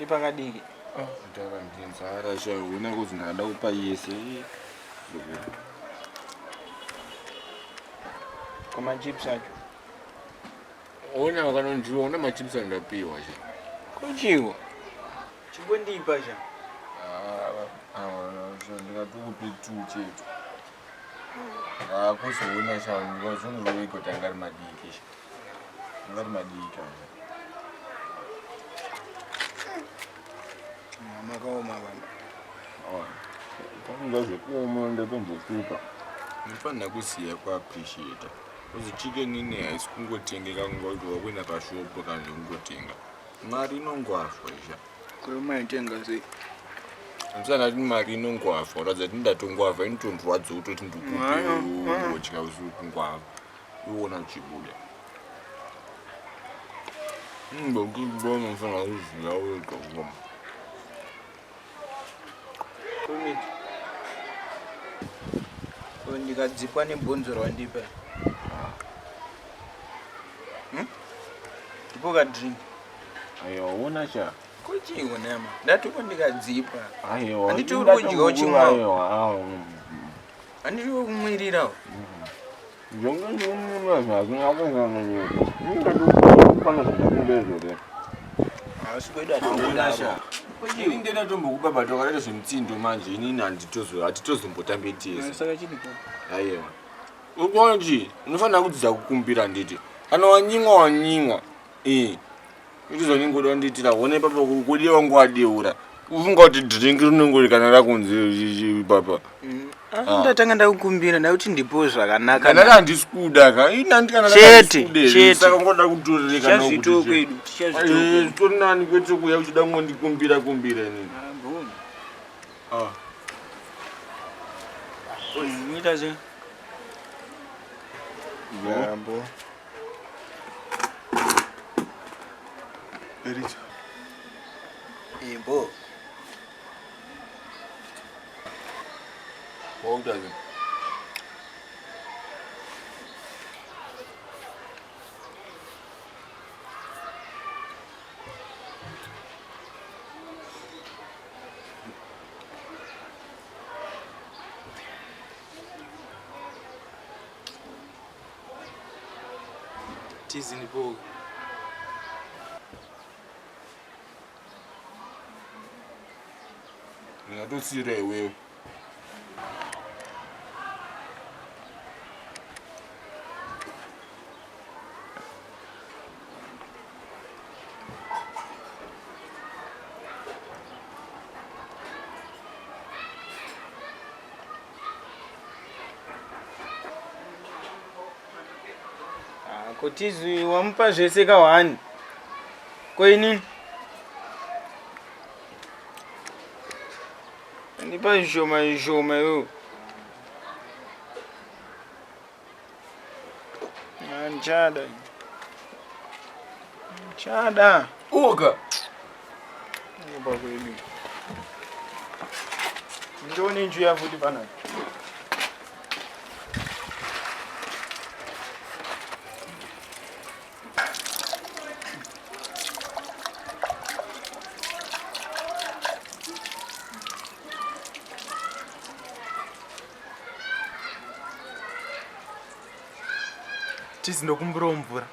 Wandipa kadiki. Ndava ndinzara sha una kuzi ndakada kupa yese. Koma chips acho. Ona wakanondiwa una machips andapiwa sha. Kuchiwo. Chimbondipa sha. Ah, ah, ndikatokupe two chete. Ah, kuzoona sha ndikazonzwa kuti anga ari madiki sha. Anga ari madiki aya. Makaoma baba. Pakunga zvekuoma ndatombokupa. Unofanira kuziva kuappreciata. Kuzi chicken ine haisi kungotengeka kungoti wakuenda pashopo kana zvekungotenga. Mari inongwafwa isha. Kumaitenga sei? Ndisana ti mari inongwafwa ratidza kuti ndatongwavha inotondirwadza kutoti ndikupe udya usiri kungwavha. Iwona uchibuda. Ndokubona unofanira kuziva wega kuoma. Kumiti. Ko ndikadzipwa nebhonzo rawandipa. Hmm? Ndipo ka drink. Aiwa ona cha. Ko chiiko nema? Ndati ko ndikadzipa. Aiwa. Handiti uri kudya uchimwa. Aiwa. Handiti uri kumwirirawo. Jonga ndinomwa zvazvina kufanana. Ndingatokupana zvakundezvo. Asi kwedu hatingodaro. Ini ndenda tombokupa but wakadaita zvemutsindo manje inini handitozo hatitozombotambe tese. Saka chidiko. Aiwa. Ukuona kuti unofanira kudzidza kukumbira handiti. Kana wanyimwa wanyimwa. Eh. Itozonyingoda kundiitira hone ipapa kudiwa wangu wadeura. Ufunga kuti drink rinongori kana rakunzi ipapa. Ah, ndatanga ndakukumbira ndakuti ndipo zvakanaka. Kana handisi kuda ka. Ini handi kana Chete, chete. Saka ngoda kutorereka Tichazviitawo kwedu, tichazviitawo Eh, kwedu. zvitori nani kwete kuuya uchida kungondikumbira kumbira inini. Ah, bhoni. Ah. Muita sei? Yambo. Ericho. Imbo. Wakuita sei? Tizi ndipo. Ndingatosiyira iwewe. Ah, ko tizi wamupa zvese ka one. Ko inini? Ndipa zvishoma zvishoma iwewe. Ah, Ndichada. Ndichada. Oga. Ndipa kwedu. Ndione njuya futi panapa. Tizi ndokumbirawo mvura.